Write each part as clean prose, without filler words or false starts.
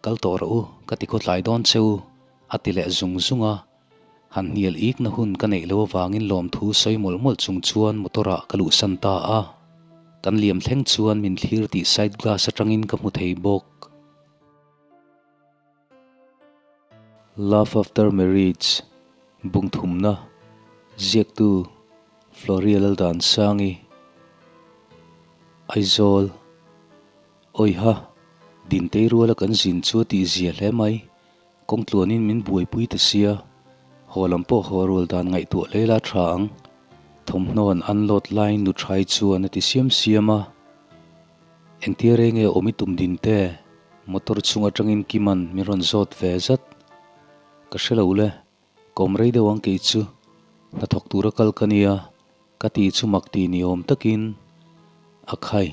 Kal tawh rawh u, ka ti khawtlai dawn che u, a ti leh zung zung a. Han hnial ikna hun ka neih loh avangin lawmthu sawi mawlh mawlh chung chuan motor ah ka luhsan ta a. Kan liam thleng chuan min thlir tih side glass atangin ka hmu thei bawk. Love After Marriage, Bungthumna, Ziaktu, Floria Laldansangi, Aizawl. Awiha, Dintei ruala kan zin chu a tihzia hle mai. Kawng tluanin min buaipui ta sia, haw lam pawh haw rual dan ngaihtuah hle la tha ang. Thawmhnaw an unload laiin nu Thai chuan a ti siam siam a. Engtia rei nge awm i tum din te? Motor chung atangin Kiman min rawn zawt ve zat. Ka hre lo le, ka awm rei deuh ang kei chu. Hnathawk tura kal ka nia, ka ti chu mak ti ni awm takin a khai.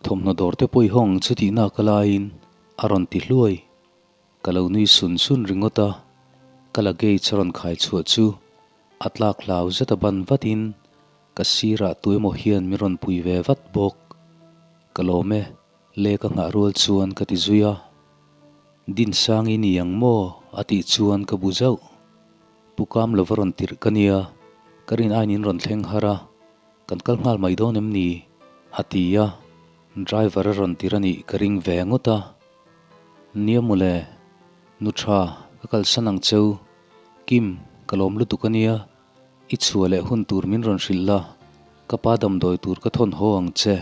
Thawmhnaw dawr te pawh i hawng chu tihna ka laiin a rawn ti hluai. Ka lo nui sun sun ringawt a, ka luggage a rawn khai chhuah chu a tlak hlau zet a ban vatin ka sirah tuemaw hian min rawn pui ve vat bawk. Ka lawm e, le ka nghah rual chuan ka ti zui a. Dinsang i ni ang maw? a tih chuan ka bu zauh. Pu Kam lova rawn tirh ka nia, ka rin aiin in rawn thleng har a, kan kal nghal mai dawn em ni? a ti a, driver a rawn tirh a nih ka ring ve ngawt a. Nia mawle, nu tha, ka kalsan ang cheu. Kim, ka lawm lutuk a nia, i chhuah leh hun tur min rawn hrilh la, ka pa damdawi tur ka thawn haw ang che.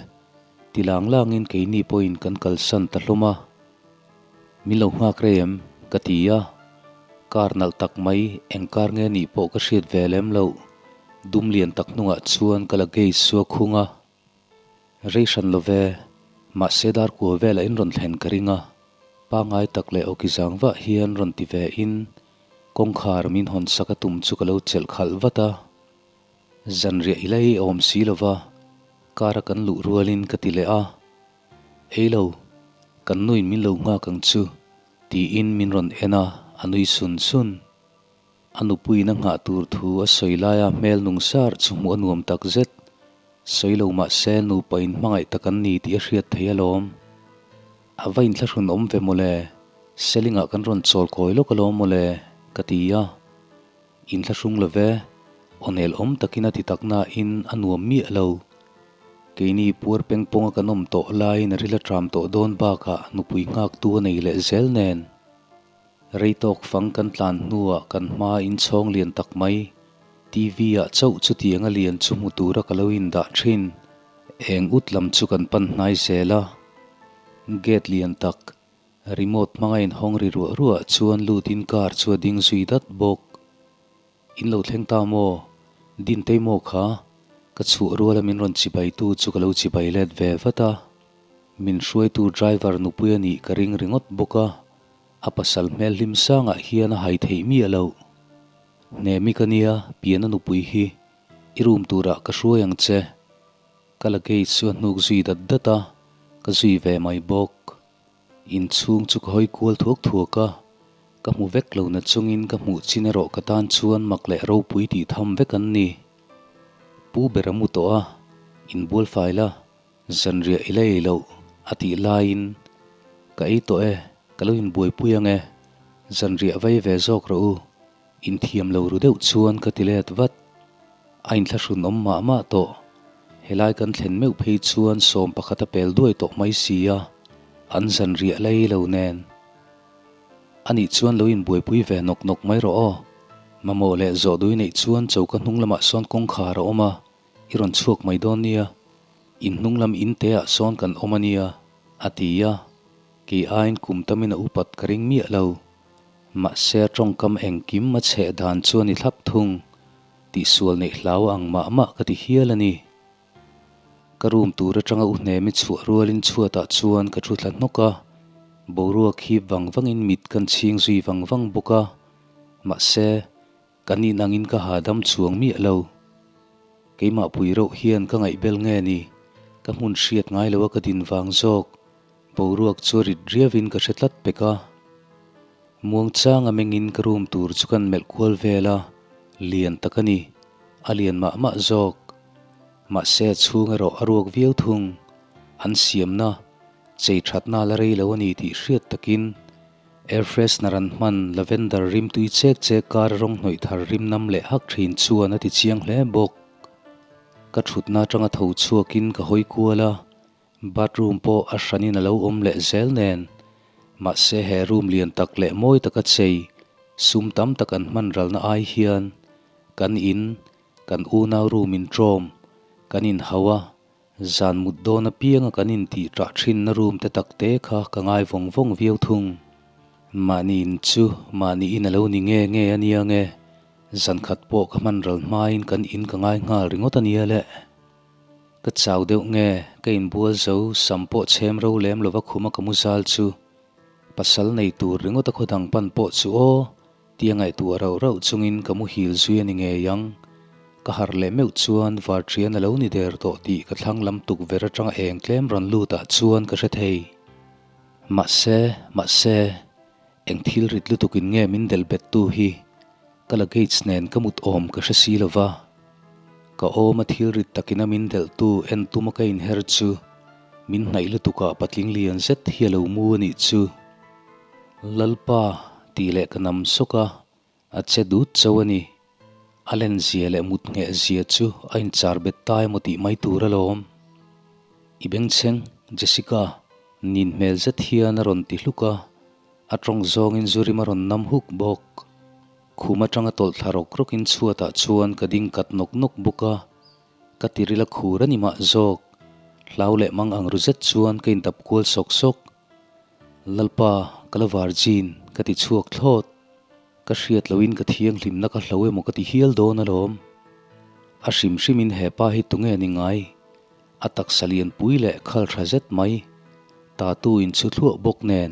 Ti lang langin keini pawhin kan kalsan ta hlawm a. Min lo nghak rei em? ka ti a. Car nalh tak mai, eng car nge nih pawh ka hriat ve lem loh. Dum lian tak hnungah chuan ka la gate suak hung a. Rei hran lo ve, mahse dar kua velah in rawn thlen ka ring a, pangai tak leh awki zang vah hian rawn ti ve in kawngkhar min hawn sak a tum chu ka lo chelh khalh vat a. Zanriah i la ei awm si lo va, car a kan luh rualin ka ti leh a. Ei lo, kan nuin min lo nghak ang chu, tiin min rawn en a, a nui sun sun. A nupuiin a nghah tur thu a sawi laia hmel nung sar chu hmuh a nuam tak zet. Sawi lo mah se nupa in hmangaih tak an ni tih a hriat thei alawm. A va inthlahrun awm ve mawle, Selingah kan rawn chawl kawi lawk alawm mawle, ka ti a. Inthlahrung lo ve, awnel awm takin a ti tak nain a nuam miah lo. Keini puar peng pawnga kan awm tawh laiin a ril a tram tawh dawn bakah nupui nghaktu a nei leh zel nen. Rei tawk fang kan tlan hnuah kan hma inchhawng lian tak mai, TV ah chauh chutiang a lian chu hmu tura ka lo indah thin. Eng ut lam chu kan pan hnai zel a. Gate lian tak, remote hmanga inhawng ri ruah ruah chuan lutin car chu a ding zui dat bawk. In lo thleng ta maw? Dintei maw kha? Ka chhuah ruala min rawn chibaitu chu ka lo chibai let ve vat a. Min hruaitu driver nupui a nih ka ring ringawt bawk a. A pasal hmel hlim sangah hian a hai theih miah loh. Hnemi ka nia, pian a nupui hi i room turah ka hruai ang che. Ka luggage chu a hnuk zui dat dat a, ka zui ve mai bawk. Inchhung chu ka hawi kual thuak thuak a, ka hmu vek lo na chungin ka hmuh chin erawh ka tan chuan mak leh ropui tih tham vek an ni. Pu ber a mu tawh a, inbual fai la, Zanriah i la ei loh a tih laiin, Ka ei tawh e, ka lo inbuaipui ang e, zanriah vai ve zawk rawh u, inthiam lo ru deuh chuan ka ti let vat. A inthlahrun awm mah mah tawh, helai kan thlen meuh phei chuan 11 a pel duai tawh mai si a, an zanriah la ei lo nen. Anih chuan lo inbuaipui ve nawk nawk mai rawh aw, mamawh leh zawh dui neih chuan choka hnung lamah sawn kawngkhar a awm a, I rawn chhuak mai dawn nia, in hnung lam in te ah sawn kan awm a nia, a ti a. Kei aiin kum tamin a upat ka ring miah lo. Mahse a tawngkam engkim a chheh dan chu a ni thlap thung. Tihsual neih hlau ang mah mah ka ti hial a ni. Ka room tur atanga u hnemi chhuah rualin chhuatah chuan ka thu thla hnawk a, boruak hip vang vangin mit kan chhing zui vang vang bawk a. Mahse. Ka nin angin ka hahdam chuang miah lo. Keimah pui reuh hian ka ngaihbel nge ni? Ka hmun hriat ngai lo a ka din vang zawk. Boruak chu a rit riauin ka hre tlat pek a. Muangchang a mengin ka room tur chu kan melh kual vel a, lian tak a ni. A lian mah mah zawk. Mahse a chhung erawh a ruak viau thung. An siamna, chei thatna la rei lo a ni tih hriat takin. Air freshener an hman lavender rim tui chek chek kar rawng hnawih thar rim nam leh hak thin chuan a ti chiang hle bawk. Ka thutna atanga tho chhuakin ka hawi kual a, bathroom pawh a hranin a lo awm leh zel nen. Mahse he room lian tak leh mawi taka chei sum tam tak an hman ralna ai hian kan in, kan unau room in ṭawm, kan inhau a, Zan mut dawn apianga kan intih ṭah ṭhinna room te tak te kha ka ngai vawng vawng viau thung. Mahni in chu mahni in a lo ni nge nge a nia nge, zan khat pawh ka hman ral hmain kan in ka ngai nghal ringawt a nia le. Ka chau deuh nge, ka inbual zo sam pawh chhem ro lem lova khuma ka mu zal chu pasal nei tur ringawt a khawdang pan pawh chu aw. Tia ngaihtuah rauh rauh chungin ka muhil zui a ni ngei ang. Ka harh leh meuh chuan varṭian a lo ni der tawh tih ka thlang lam tukverh aṭanga eng tlem rawn lut ah chuan ka hre thei. Mahse, mahse, eng thil rit lutukin nge min delh bet tu hi? Ka luggage nen ka mut awm ka hre si lo va. Ka awm a thil rit takin a min delh tu en tuma ka inher chu min hnaih lutukah patling lian zet hi a lo mu a nih chu. Lalpa tih leh ka nam sawk a, a che dut chauh a ni. A len zia leh mut ngheh zia chu a inchar bet ta emaw tih mai tur alawm. I bengchheng, Jessica, nin hmel zet hian a rawn ti hluk a, a tawng zawngin zu rim a rawn nam huk bawk. Khum atanga tawlh thla rawk rawkin chhuatah chuan ka ding kat nawk nawk bawk a, ka tiril a khur a ni mah zawk. Hlau leh mang ang ru zet chuan ka intap kual sawk sawk. Lalpa, ka la virgin, ka ti chhuak thlawt. Ka hriat lohin ka thianghlimna ka hlo emaw ka ti hial dawn alawm. A hrim hrimin he pa hi tunge ni ngai? A taksa lianpui leh khal tha zet mai. Tattoo in chhu thluah bawk nen,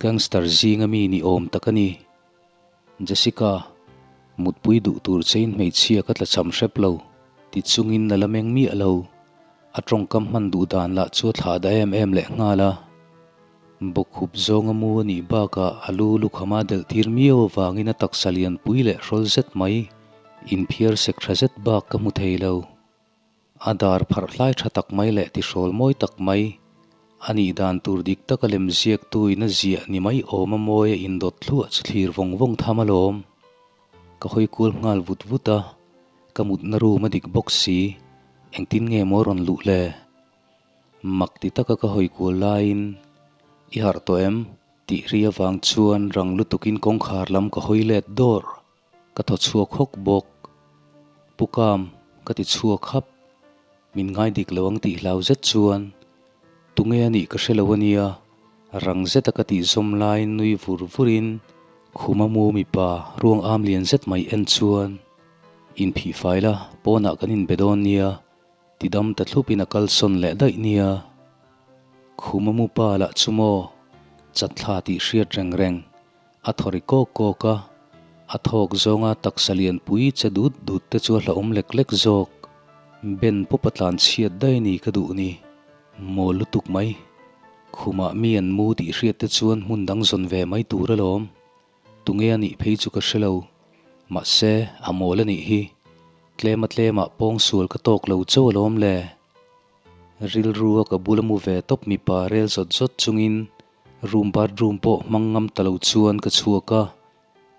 gangster zinga mi ni awm tak a ni. Jessica, mutpui duh tur chein hmeichhia ka tlachham hrep lo, ti chungin a la meng miah lo. A tawngkam hman duh dan lah chu a thlah dah em em leh nghal a. Bawkhup zawnga mu a nih bakah a lu lukhama delh tir miau avangin a taksa lianpui leh hrawl zet mai, inphiar sek tha zet bak ka hmu thei lo. A dar pharh hlai tha tak mai leh tihrawl mawi tak mai, a nih dan tur dik taka lem ziaktu in a ziah ni mai awm a mawi a indawt thluah chu thlir vawng vawng tham alawm. Ka hawi kual nghal vut vut a, ka mutna room a dik bawk si, engtin nge maw rawn luh le? Mak ti taka ka hawi kual laiin, I harh tawh em? tih ri avang chuan rang lutukin kawngkhar lam ka hawi let dawr. Ka thaw chhuak hawk bawk. Pu Kam, ka ti chhuak hap. Min ngai dik lo ang tih hlau zet chuan, Tunge a nih ka hre lo a nia, rang zeta ka tih zawm laiin nui vur vurin khuma mu mipa ruang am lian zet mai en chuan, Inphih fai la, pawnah kan inbe dawn nia, ti dam ta thlupin a kalsawn leh daih nia. Khuma mu pa lah chu maw, chatthla tih hriat reng reng. A thaw ri kawk kawk a, a thawk zawnga taksa lianpui che dut dut te chu a hlauhawm lek lek zawk. Ben pawpa tlan chhiat daih ni ka duh ni. Mawl lutuk mai. Khumah mi an mu tih hriat te chuan hmun dang zawn ve mai tur alawm. Tunge a nih phei chu ka hre lo. Mahse, a mawl a nih hi. Tlema tlemah pawngsual ka tawk lo chauh alawm le. Rilru a ka bula mu ve tawp mipa rel zawt zawt chungin room bathroom pawh hmang ngam ta lo chuan ka chhuak a,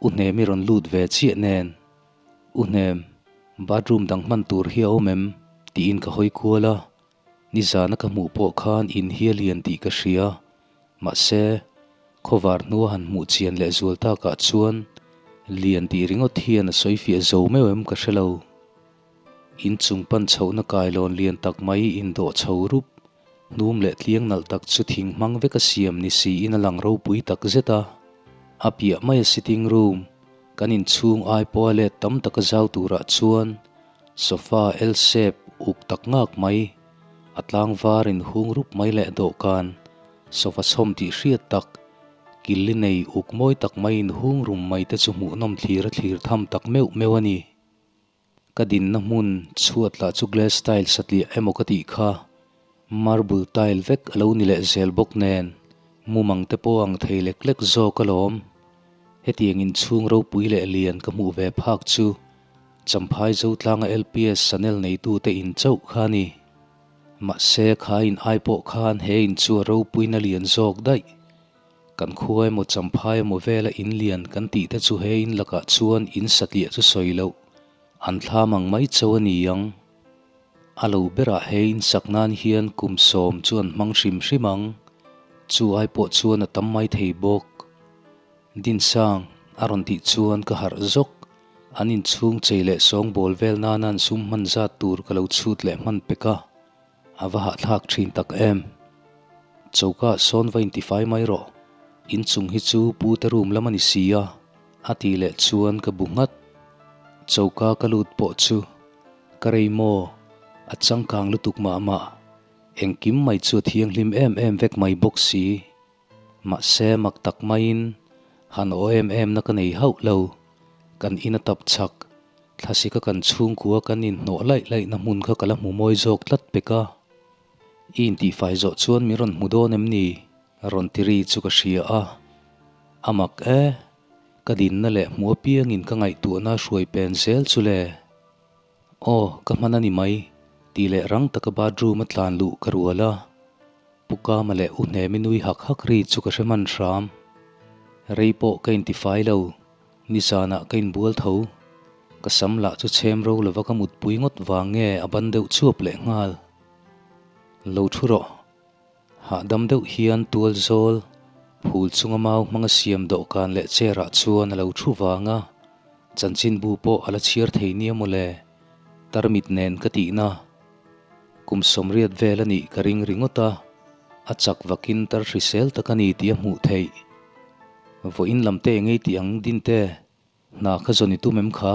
U Hnemi rawn lut ve chiah nen. U Hnem, bathroom dang hman tur hi a awm em? tiin ka hawi kual a, nizana ka hmuh pawh khan in hi a lian tih ka hria, mahse, khawvar hnua han hmuh chian leh zual takah chuan lian tih ringawt hian a sawi fiah zo meuh em ka hre lo. Inchung pan chhohna kailawn lian tak mai indawh chho rup, hnum leh tliang nalh tak chu thing hmang vek a siam ni siin a lang ropui tak zet a. A piah mai a sitting room, kan inchhung ai pawha let tam taka zau turah chuan sofa L-shape uk tak ngak mai, a tlang var inhung rup mai leh dawhkan, sofa chhawm tih hriat tak, killi nei uk mawi tak mai inhung rum mai te chu hmuhnawm thlir a thlir tham tak meuh meuh a ni. Ka dinna hmun chhuat lah chu glass tile satliah emaw ka tih kha marble tile vek a lo ni leh zel bawk nen mumang te pawh ang thei lek lek zawk alawm. Hetiang inchhung ropui leh lian ka hmuh ve phak chu Champhai Zotlanga LPS Chanel neitute in chauh kha a ni. Mahse kha in ai pawh khan he in chu a ropuina lian zawk daih. Kan khua emaw Champhai emaw vela in lian kan tih te chu he in lakah chuan in satliah chu sawi loh an thlam ang mai chauh a ni ang. A lo berah he in sak nan hian kum sawm chu an hmang hrim hrim ang, chu ai pawh chuan a tam mai thei bawk. Dinsang a rawn tih chuan ka harh zawk, an inchhung chei leh sawngbawl vel nana an sum hman zat tur ka lo chhut leh hman pek a. A va hahthlak thin tak em? Choka sawn va intifai mai rawh, inchung hi chu pu te room lam a ni si a, a tih leh chuan ka bu nghat. Choka ka lut pawh chu ka rei maw? A changkang lutuk mah mah, engkim mai chu a thianghlim em em vek mai bawk si. Mahse mak tak maiin han aw em em na ka nei hauh lo, kan in a tap chak, thlasika kan chhungkua kan inhnawh laih laih na hmun kha ka la hmu mawi zawk tlat pek a. I intihfai zawh chuan min rawn hmu dawn em ni? Rawn ti ri chu ka hria a. A mak e, ka dinna leh hmu apiangin ka ngaihtuahna hruai pen zel chu le. Aw, ka hman a ni mai, tih leh rang taka bathroom a tlan luh ka rual a. Pu Kama leh U Hnemi nui hak hak ri chu ka hre hman hram. Rei pawh ka intifai lo, nizanah ka inbual tho. Ka sam lah chu chhem ro lova ka mutpui ngawt vang nge a ban deuh chuap leh nghal. Lo thu rawh. Hahdam deuh hian tual zawl, phul chunga mau hmanga siam dawhkan leh chair ah chuan a lo thu vang a, chanchinbu pawh a la chhiar thei nia mawle, tarmit nen ka tihna. Kum 80 vel a nih ka ring ringawt a, a chak vakin tar hrisel tak a ni tih a hmuh theih. Vawiin lam te engei tih ang din te, hna kha zawn i tum em kha?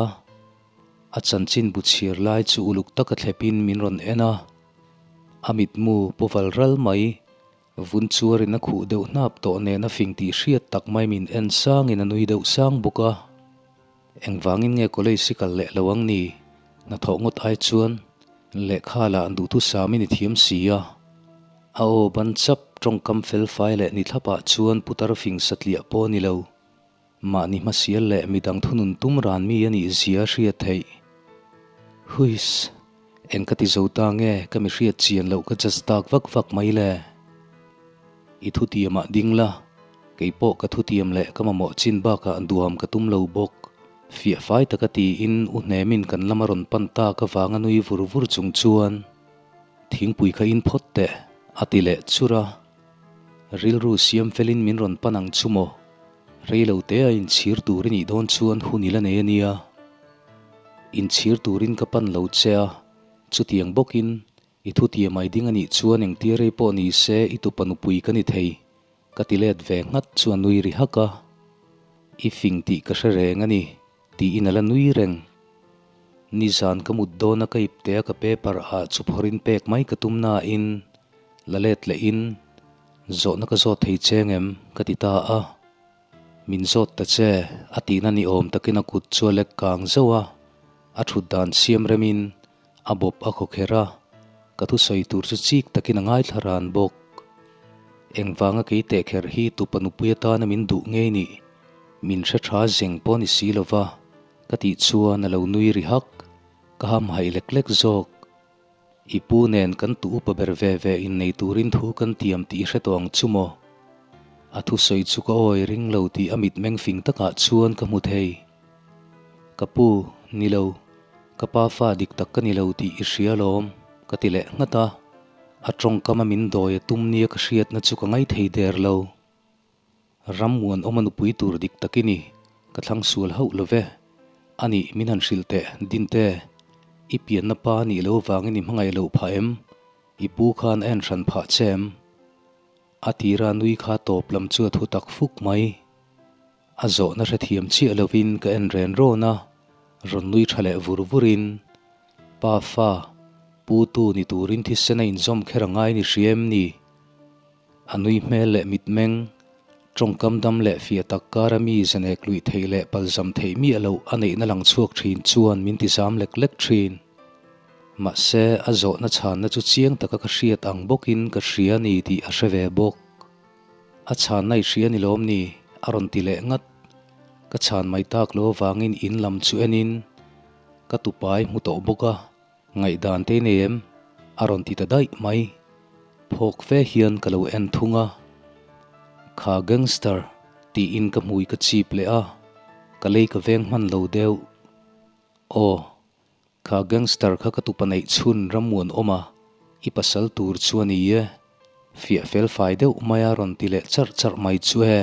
A chanchin bu chhiar lai chu uluk taka thlepin min rawn en a, a mitmu pawval ral mai, vun chuarin a khuh deuh hnap tawh nen a fing tih hriat tak mai min en sangin a nui deuh sang bawk a. Engvangin nge college hi kal leh lo ang ni? Hnathawh ngawt ai chuan lehkha lah an duhthusam in i thiam si a. A aw ban chap tawngkam fel fai leh ni thlapah chuan putar fing satliah pawh a ni lo. Mahni hmasial leh midang thunun tum ran mi a nih zia a hriat theih. Huiss! Eng ka ti zo ta nge ka mi hriat chian loh ka judge tak vak vak mai le? I thutiamah ding la, kei pawh ka thutiam leh ka mamawh chin bakah duam ka tum lo bawk. Fiah fai taka tiin u hnemin kan lama rawn pan tak avanga nui vur vur chung chuan thingpui kha in phawt teh a ti leh chur a. Rilru siam felin min rawn pan ang chu maw? Reilo te a inchhir tur i nih dawn chuan hun i la nei a nia. Inchhir turin ka pan lo che a, chutiang bawkin i thutiam ai ding a nih chuan engtia rei pawh ni se i tupa nupui ka ni thei, ka ti let ve nghat chu a nui ri hak a. I fing tih ka hre reng a ni, tiin a la nui reng. Nizan ka mut dawna ka ipte a ka paper ah chu phawrin pek mai ka tum nain la let lehin zawhna ka zawt thei cheng em ka ti ta a. Min zawt ta che a tihna ni awm takin a kut chu a lek kang zauh a, a thut dan siam remin a bawp a khawkherh a, ka thusawi tur chu chik takin a ngaithla ran bawk. Engvanga kei tehkherh hi tupa nupui atana min duh ngei nih min hre tha zeng pawh ni si lova ka tih chuan a lo nui ri hak, ka hamhaih lek lek zawk. I pu nen kan tu upa ber ve ve innei turin thu kan tiam tih i hre tawh ang chu maw? A thusawi chu ka awi ring lo tih a mitmeng fing takah chuan ka hmu thei. Ka pu, ni lo, ka pa fa dik tak ka ni lo tih i hria alawm, ka ti leh nghat a. A tawngkama min dawi a tum nia ka hriatna chu ka ngaithei der lo. Rammuan awma nupui tur dik tak i ni, ka thlang sual hauh lo ve. A nih, min han hrilh teh, Dinte. I pianna pa nih lo vangin i hmangaih loh phah em? I pu khan a en hran phah che em? A tira nui kha tawp lam chu a thu tak fuk mai. A zawhna hrethiam chiah lovin ka en ren rawn a, rawn nui tha leh vur vurin, Pa fa, pu tu ni turin thisen a inzawm kher a ngai ni hria em ni? A nui hmel leh mitmeng, tawngkam dam leh fiah tak kara mi zanek luih theih leh palzam theih miah loh a neihna lang chhuak thin chuan min ti zam lek lek thin. Mahse, a zawhna chhanna chu chiang taka ka hriat ang bawkin ka hria ni tih a hre ve bawk. A chhanna i hria ni lawm ni? a rawn ti leh ngat. Ka chhan mai tak lo avangin in lam chu enin ka tupai hmu tawh bawk a. Ngaihdan te nei em? A rawn ti ta daih mai. Phawk fe hian ka lo en thung a. Kha gangster tiin ka hmui ka chip leh a, ka lei ka veng hman lo deuh. Aw, kha gangster kha ka tupa neih chhun rammuan awm a, i pasal tur chu a ni e. Fiah fel fai deuh maia rawn ti leh charh charh mai chu e.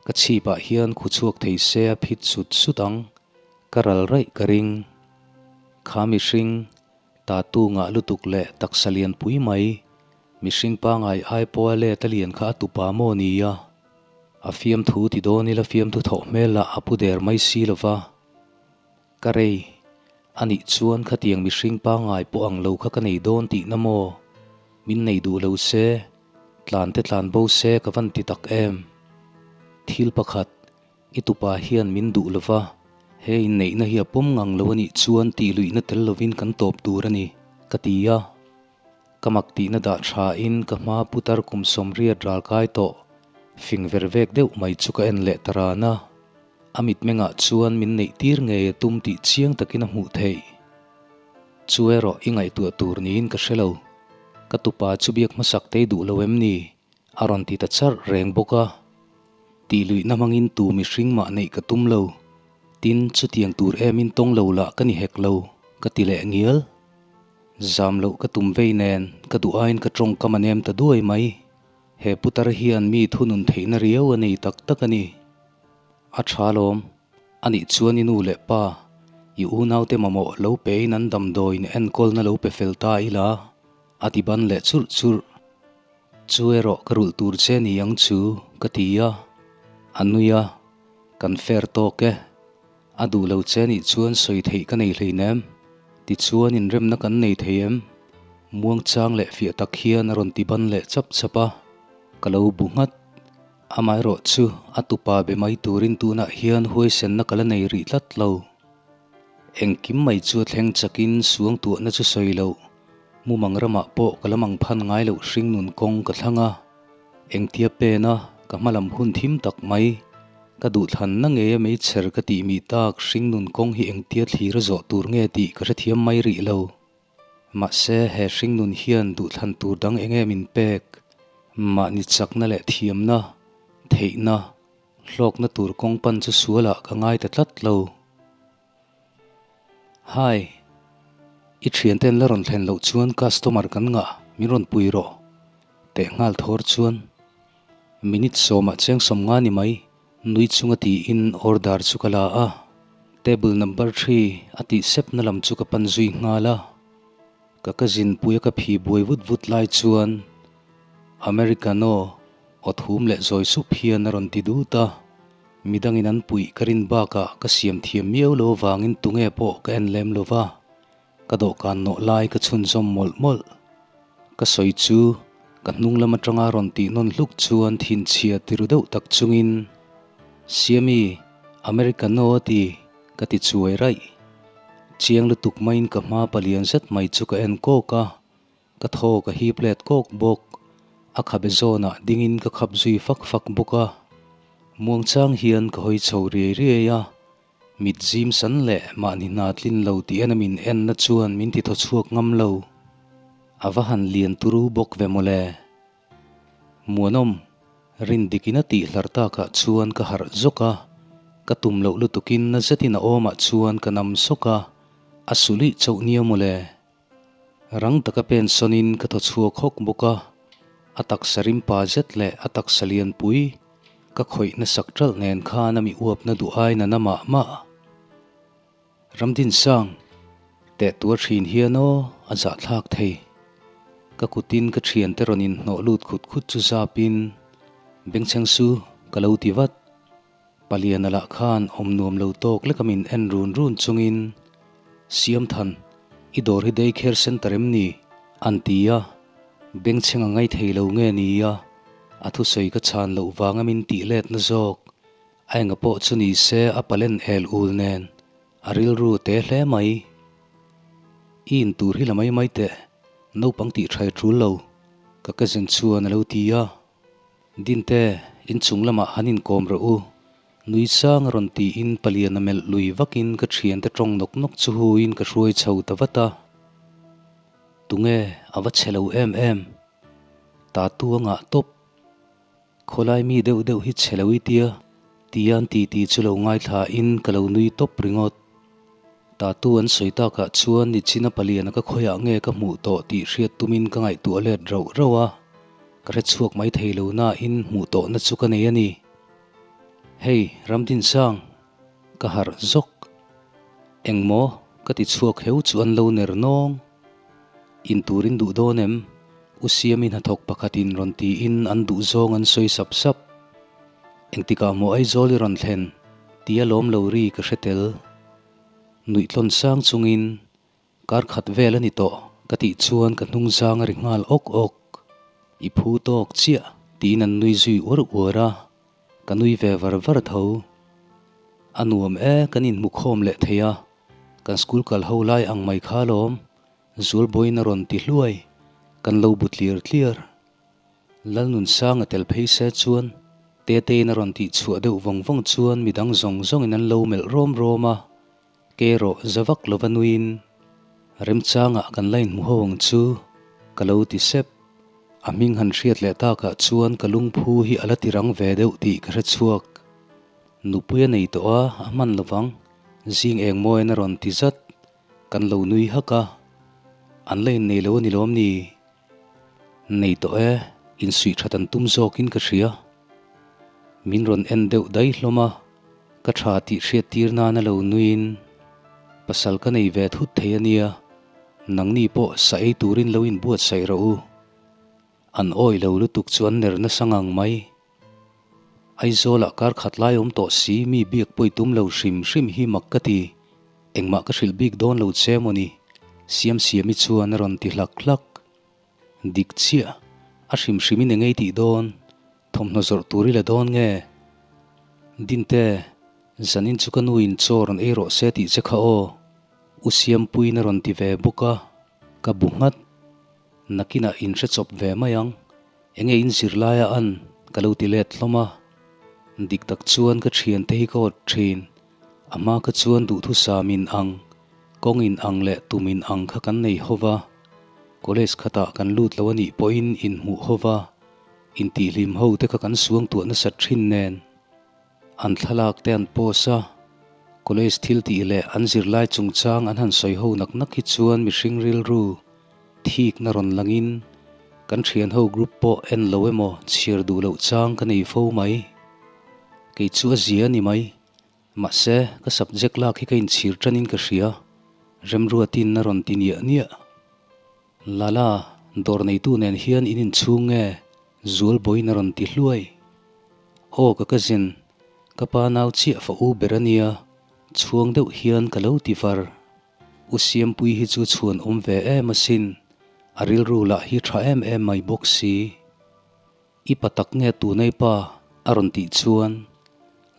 Ka chhipah hian khu chhuak thei se a phit sut sut ang. Ka ral raih ka ring. Kha mihring, tatu ngah lutuk leh taksa lian pui mai, mihring pangai ai pawha let a lian kha a tupa maw nia? A fiamthu ti dawn ila fiamthu thawh hmel lah a pu der mai si lo va. Ka rei, a nih chuan khatiang mihring pangai pawh ang lo kha ka nei dawn tihna maw? Min nei duh lo se, tlan te tlan bo se ka van ti tak em? Thil pakhat, I tupa hian min duh lo va, he inneihna hi a pawm ngang lo a nih chuan tih luihna tel lovin kan tawp tur a ni, ka ti a. Ka mak tihna dah thain ka hma putar kum 80 ral kai tawh, fing ver vek deuh mai chu ka en leh ta ran a. A mitmengah chuan min neih tir ngei a tum tih chiang takin a hmuh theih. Chu erawh i ngaihtuah tur niin ka hre lo. Ka tupa chu biak hmasak tei duh lo em ni? A rawn ti ta charh reng bawk a. Tih luihna hmangin tu mihring mah neih ka tum lo. Tin, chutiang tur emin tawng lo lah ka ni hek lo, ka ti leh ngial. Zam loh ka tum vei nen, ka duh aiin ka tawngkam a nem ta duai mai. He putar hian mi thunun theihna riau a nei tak tak a ni. A tha lawm. A nih chuan i nu leh pa, i unaute mamawh lo pein an damdawiin enkawlna lo pe fel ta ila, a ti ban leh churh churh. Chu erawh ka rulh tur che ni ang chu, ka ti a. A nui a, Kan fair tawk e. A duh lo che nih chuan sawi theih ka nei hleinem. Tichuan inremna kan nei thei em? Muangchang leh fiah tak hian a rawn ti ban leh chap chap a. Ka lo bu nghat. Amaherawh chu a tupa be mai turin tunah hian huaisenna ka la nei rih tlat lo. Engkim mai chu a thleng chakin suangtuahna chu sawi loh. Mumang ramah pawh ka la mang phan ngai loh hringnun kawng ka thlang a. Engtia pen a, ka hmalam hun thim tak mai. Ka duhthlanna ngei a meichher ka tih mi tak hringnun kawng hi engtia thlir a zawh tur nge tih ka hrethiam mai rih lo. Mahse he hringnun hian duhthlan tur dang enge min pek? Mahni chakna leh thiamna, theihna, hlawkna tur kawng pan chu sualah ka ngai ta tlat lo. Hi, i thianten la rawn thlen loh chuan customer kan ngah, min rawn pui rawh. Teh nghal thawr chuan minute sawmah cheng 50 ni mai, nui chunga tiin order chu ka la a. Table number 3 a tih sepna lam chu ka pan zui nghal a. Ka cousin puia ka phi buai vut vut lai chuan Americano aw thum leh zawi sup hian a rawn ti dut a. Midangin an puih ka rin bakah ka siam thiam miau lo avangin tunge pawh ka en lem lo va, ka dawhkan nawh lai ka chhunzawm mawlh mawlh. Ka sawi chu ka hnung lam atanga rawn tih nawn hluk chuan thinchhia ti ru deuh tak chungin, Siami, Americano a ti, ka ti chuai raih. Chiang lutuk maiin ka hma palian zet mai chu ka en kawk a, Ka thaw ka hip let kawk bawk. A khabe zawnah dingin ka khap zui fak fak bawk a. Muangchang hian ka hawi chho riai riai a. Mit zim san leh mahni hna tlin lo tih en a min enna chuan min ti thaw chhuak ngam lo. A va han lian turu bawk ve mawle. Muanawm, rin dikin a tih hlar takah chuan ka harh zawk a. Ka tum loh lutukin na zetin a awmah chuan ka nam sawk a. A sulih chauh nia mawle. Rang taka pen sawnin ka thaw chhuak hawk bawk a, a taksa rimpa zet leh a taksa lianpui ka khawih nasak ṭalh nen khan a mi uapna duh aiin a na mah mah. Ramdinsang, teh tuar ṭhin hian aw a zahthlak thei. Ka kutin ka ṭhiante rawn inhnawh lut khut khut chu zapin, Bengchheng su, ka lo ti vat. Paliana lah khan awm nuam lo tawk lek a min en run run chungin, Siamthan, i dawr hi day care centre em ni? an ti a, bengchheng a ngai thei lo nge ni a, a thusawi ka chhan loh vanga min tih letna zawk. A enga pawh chu ni se a palen el ul nen a rilru te hle mai. I in tur hi la mai mai teh, naupang tih tha i tul lo, ka cousin chuan a lo ti a. Dinte, inchung lamah han inkawm rawh u. Nui sang a rawn tiin palian a melh lui vakin ka thiante tawng nawk nawk chu huin ka hruai chho ta vat a. Tunge a va che lo em em? Tatu a ngah tawp. Khawlai mi deuh deuh hi chhe lo i tia, tia an titi chu lo ngaithla in ka lo nui tawp ringawt. Tatu an sawi takah chuan nichina paliana ka khawiah nge ka hmuh tawh tih hriat tumin ka ngaihtuah let rauh rauh a, ka hre chhuak mai thei lo nain hmuh tawhna chu ka nei a ni. Hei, Ramdinsang, ka harh zawk. Engmaw? ka ti chhuak heu chu an lo ner nawng. In turin duh dawn em? U Siami hnathawk pakhatin rawn tiin an duh zawng an sawi sap sap. Engtikah maw Aizawl i rawn thlen? Tia lawm lo ri ka hre tel. Nuih tlawn sang chungin, Kar khat vel a ni tawh, ka tih chuan ka hnung zang a ri nghal awk awk. I phu tawk chiah, tiin an nui zui uar uar a, ka nui ve var var tho. A nuam e, kan inhmu khawm leh thei a, kan school kal ho lai ang mai kha lawm. Zualbawiin a rawn ti hluai, kan lo bu tlir tlir. Lalnunsanga tel phei se chuan Tetein a rawn tih chhuah deuh vawng vawng chuan midang zawng zawngin an lo melh rawm rawm a, ke erawh za vak lova nuiin remchangah kan la inhmu ho ang chu ka lo ti sep. A hming han hriat leh takah chuan ka lungphu hi a la ti rang ve deuh tih ka hre chhuak. Nupui a nei tawh a, a hman lovang, zing eng mawiin a rawn ti zat. Kan lo nui hak a, an la innei lo a ni lawm ni? Nei tawh e, insuih that an tum zawkin ka hria. Min rawn en deuh daih hlawm a, ka tha tih hriat tir nana lo nuiin, Pasal ka nei ve thut thei a nia, nangni pawh sa ei turin lo inbuatsaih rawh u. An awih lo lutuk chu an ner nasa ngang mai. Aizawlah kar khat lai awm tawh si mi biak pawi tum lo hrim hrim hi mak ka ti. Engmah ka hrilh bik dawn lo che maw ni? Siamsiami chuan a rawn ti hlak hlak. Dik chiah, a hrim hrimin eng ei tih dawn? Thawmhnaw zawrh tur i la dawn nge? Dinte, zanin chu ka nuin chaw rawn ei rawh se tih che kha aw. U Siampuiin a rawn ti ve bawk a, ka bu nghat. Nakinah in hre chawp ve mai ang. Enge in zirlai a an? Ka lo ti let hlawm a. Dik tak chuan ka thiante hi ka awt thin. A hma kha chuan duhthusam in ang, kawng in ang leh tum in ang kha kan nei ho va. College khatah kan lut lo a nih pawhin inhmuh ho va, intihhlim ho te kha kan suangtuah nasat thin nen. An thlalak te an post a, college thil tih leh an zirlai chungchang an han sawi ho nak nak hi chuan mihring rilru thikna rawn langin kan thian ho group pawh en lo emaw chhiar duh loh chang ka nei fo mai. Kei chu a zia a ni mai. Mahse, ka subject lak hi ka inchhir tanin ka hria, Remruatin a rawn ti niah niah. Lala, dawr neitu nen hian in inchhung nge? Zualbawiin a rawn ti hluai. Aw ka cousin, ka pa nau chiah fa u ber a nia, chhuang deuh hian ka lo ti var. U Siampui hi chu chhuan awm ve em asin, a rilru lah hi tha em em mai bawk si. I pa tak nge tunei pa? a rawn tih chuan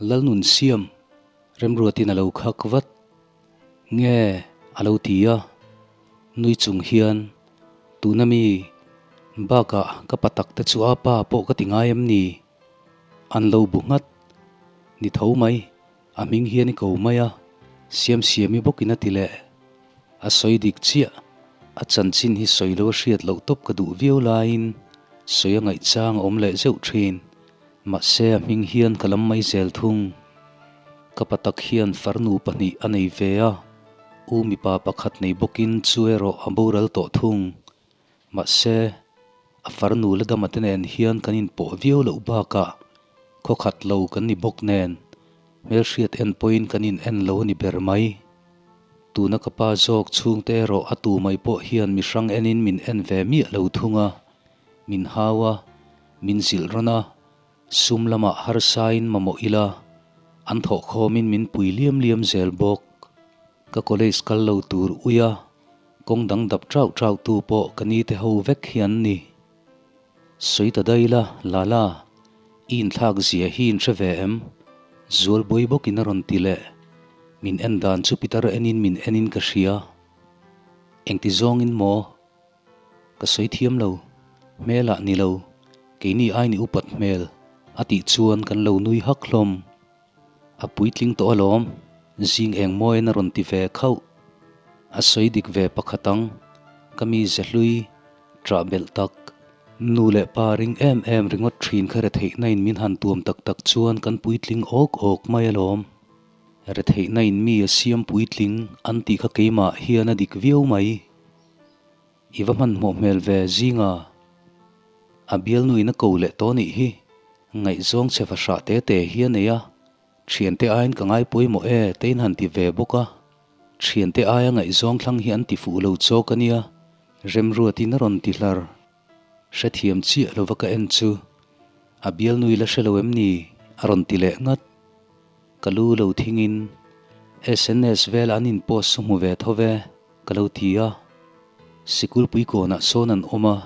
Lalnunsiam Remruatin a lo khak vat. Nge? a lo ti a, nui chung hian, Tuna mi, bakah ka pa tak te chu a pa pawh ka ti ngai em ni? An lo bu nghat. Ni tho mai, a hming hian i ko mai a, Siamsiami bawkin a ti leh. A sawi dik chiah, a chanchin hi sawi lo a hriat loh tawp ka duh viau laiin sawi a ngaihchang a awm leh zeuh thin. Mahse a hming hian ka lam mai zel thung. Ka pa tak hian farnu pahnih a nei ve a, u mipa pakhat nei bawkin chu erawh a boral tawh thung. Mahse, a farnu la dama te nen hian kan inpawh viau loh bakah khawkhat lo kan ni bawk nen hmelhriat en pawhin kan in en lo a ni ber mai. Tuna ka pa zawk chhungte erawh a tu mai pawh hian mi hrang enin min en ve miah lo thung a, min hau a, min zilh rawn a, sum lamah harsain mamawh ila, an thawhkhawmin min pui liam liam zel bawk. Ka college kal lo tur ui a, kawng dang dap trauh trauh tu pawh ka ni te ho vek hi an ni. Sawi ta daih la, Lala, i inthlak zia hi in hre ve em? Zualbawi bawkin a rawn ti leh. Min en dan chu Pitar enin min enin ka hria. Engti zawngin maw? Ka sawi thiam lo, hmelah ni lo, keini aini upat hmel, a tih chuan kan lo nui hak hlawm. A puitling tawh alawm, zing eng mawiin a rawn ti ve khauh. A sawi dik ve pakhat ang, ka mi ze hlui, ṭah belh tak, Nu leh pa ring em em ringawt thin kha retheihna in min han tuam tak tak chuan kan puitling awk awk mai alawm. Retheihna in mi a siam puitling an tih kha keimah hian a dik viau mai. I va hmanhmawh hmel ve zinga a bialnu in a ko leh tawh nih hi. Ngaihzawng che fahrah te te hi a nei a, thiante aiin ka ngai pawimawh e te in han ti ve bawk a. Thiante aia ngaihzawng thlang hi an ti fuh lo chawk a nia, Remruatin a rawn ti hlar. Hrethiam chiah lova ka en chu a bialnu i la hre lo em ni? a rawn ti leh ngat. Ka lu lo thingin SNS vel an in post chu hmu ve tho ve ka lo ti a. Sikul puikawnah sawn an awm a,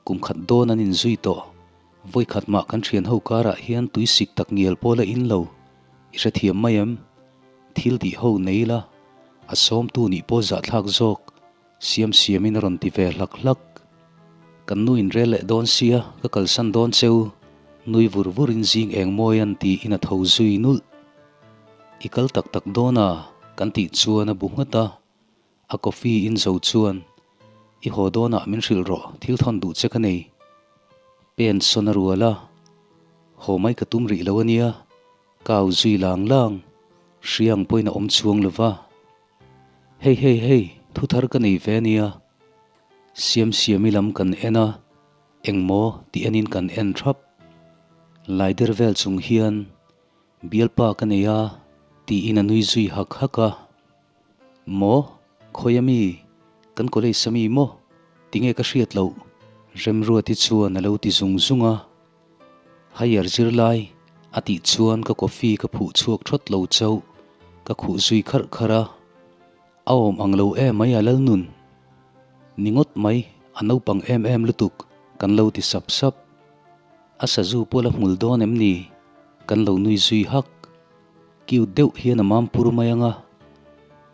kum khat dawn an inzui tawh. Vawi khat mah kan thian ho karah hian tui sik tak ngial pawh la in lo. I hrethiam mai em? Thil tih ho nei la, a sawmtu nih pawh zahthlak zawk. Siam siamin a rawn ti ve hlak hlak. Kan nu in rel leh dawn sia, ka kalsan dawn cheu. Nui vur vurin zing eng mawi an tiin a tho zui nulh. I kal tak tak dawn a? Kan tih chuan a bu nghat a. A coffee in zo chuan, I haw dawnah min hrilh rawh, thil thawn duh che ka nei. Pen sawn a rual a, Haw mai ka tum rih lo a nia, ka au zui lang lang. Hriang pawhin a awm chuang lo va. Hei hei hei, thu thar ka nei ve ania. Siam siami lam kan en a, engmaw tih enin kan en thap. Laider vel chung hian bialpa ka nei a tiin a nui zui hak hak a. Maw? Khawi a mi? Kan college a mi maw? Tinge ka hriat loh? Remruati chuan a lo ti zung zung a. Higher zirlai a tih chuan ka coffee ka phuh chhuak thawt lo chauh, ka khuh zui kharh kharh a. A awm ang lo em mai a Lalnun. Ni ngawt mai, a naupang em em lutuk, kan lo ti sap sap. A sazu pawh la hmul dawn em ni? Kan lo nui zui hak. Cute deuh hian a mam pur mai ang a.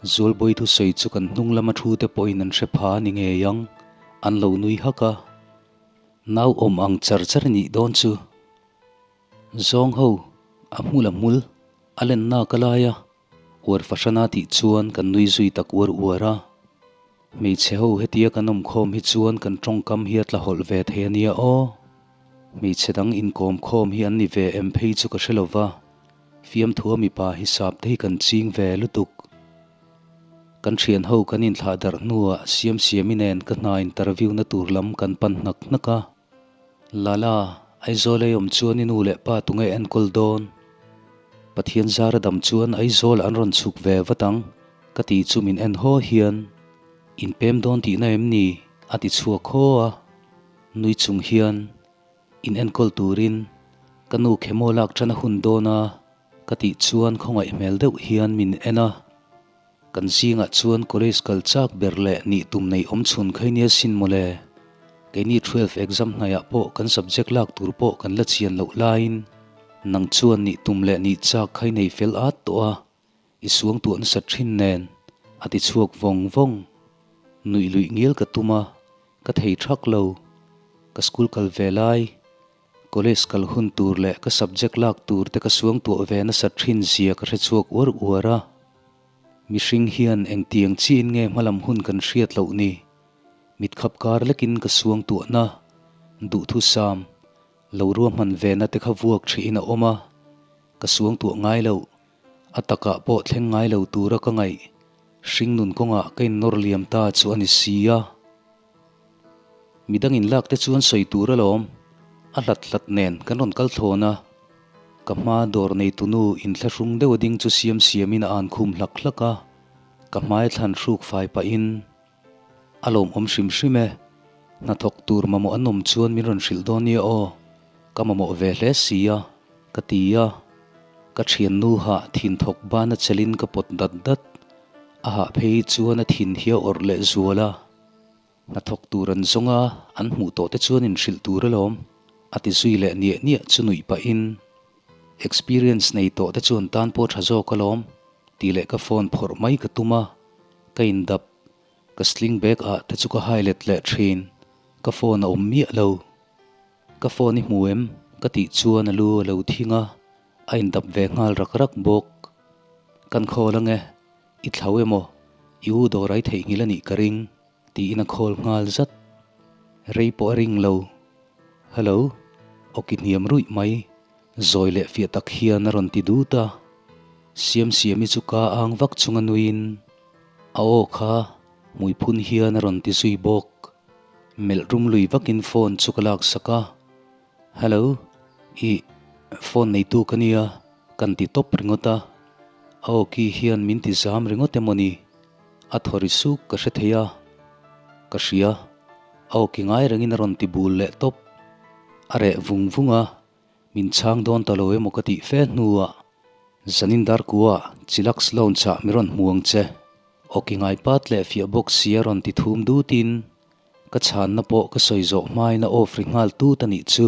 Zualbawi thusawi chu kan hnung lama thu te pawhin an hre pha a ni ngei ang, an lo nui hak a. Nau awm ang char char i nih dawn chu. Zawng ho, a hmul a hmul, a lenna ka lai a, uar fahrana tih chuan kan nui zui tak uar uar a. Hmeichhe ho hetia kan awm khawm hi chuan kan tawngkam hi a tla hawlh ve thei a nia aw. Hmeichhe dang inkawm khawm hi an ni ve em phei chu ka hre lo va, fiamthua mipa hisap te hi kan ching ve lutuk. Kan thian ho kan inthlah darh hnuah Siam Siami nen ka hna interview na tur lam kan pan hnak hnak a. Lala, Aizawl ei awm chuan i nu leh pa tunge enkawl dawn? Pathian zara dam chuan Aizawl an rawn chhuk ve vat ang ka ti chu min en haw hian in pem dawn tihna em ni? a ti chhuak haw a. Nui chung hian in enkawl turin ka nu chemo lak tan a hun dawn a. Ka tih chuan khawngaih hmel deuh hian min en a, kan zingah chuan college kal chak ber leh nih tum nei awm chhun kha i nia sin mawle. Keini twelve exam hnaiah pawh kan subject lak tur pawh kan la chian loh laiin nang chuan nih tum leh nih chak kha i nei fel at tawh a, i suangtuah nasa thin nen a ti chhuak vawng vawng. Nuih luih ngial ka tum a, ka thei thak lo. Ka school kal ve lai. College kal hun tur leh ka subject lak tur te ka suangtuah ve nasa thin zia ka hre chhuak uar uar a. Mihring hian engtiang chiin nge hmalam hun kan hriat loh ni? Mitkhap kar lekin ka suangtuahna, duhthusam, lo ruahman vena te kha vuak thiin a awm a, ka suangtuah ngai loh, a takah pawh thleng ngai lo tura ka ngaih, hringnun kawngah ka innawr liam ta chu a ni si a. Midang in lak te chuan sawi tur alawm, a hlat hlat nen kan rawn kal thlawn a, ka hma dawr neitu nu inthlahrung deuh a ding chu siam siamin a an khum hlak hlak a, ka hmai thlan hruk fai pahin a lawmawm hrim hrim e, hnathawk tur mamawh an awm chuan min rawn hrilh dawn nia aw, ka mamawh ve hle si a, ka ti a, ka thiannu hah thin thawk bana chelin ka pawt dat dat, a hah phei chuan a thin hi a awrh leh zual a. Hnathawk tur an zawng a, an hmuh tawh te chuan inhrilh tur alawm, a ti zui leh niah niah chu nuih pahin, Experience nei tawh te chuan tan pawh tha zawk alawm, tih leh ka phone phawrh mai ka tum a, ka indap, ka sling bag ah te chu ka hai let leh thin, ka phone a awm miah lo. Ka phone i hmu em? ka tih chuan a lu a lo thing a, a indap ve nghal rak rak bawk. Kan khawl ange, i thlau emaw, i u dawr ai theihnghilh a nih ka ring, tiin a khawl nghal zat. Rei pawh a ring lo. Hello, awki hniam ruih mai, zawi leh fiah tak hian a rawn ti dut a. Siamsiami chu ka ang vak chunga nuiin a aw kha hmui phun hian a rawn ti zui bawk. Melh rum lui vakin phone chu ka laksak a. Hello, ih, phone neitu ka nia, kan ti tawp ringawt a. A awki hian min ti zam ringawt emaw ni? A thaw ri suk ka hre thei a, ka hria. A awki ngai rengin a rawn ti bul leh tawp. A reh vung vung a, min chhang dawn ta lo emaw ka tih fe hnuah Zanin Darkua Chillax Lounge ah mi rawn hmu ang che. Awki ngai pat leh fiah bawk si a rawn ti thum dutin Ka chhanna pawh ka sawi zawh hmain a off ri nghal tut a nih chu.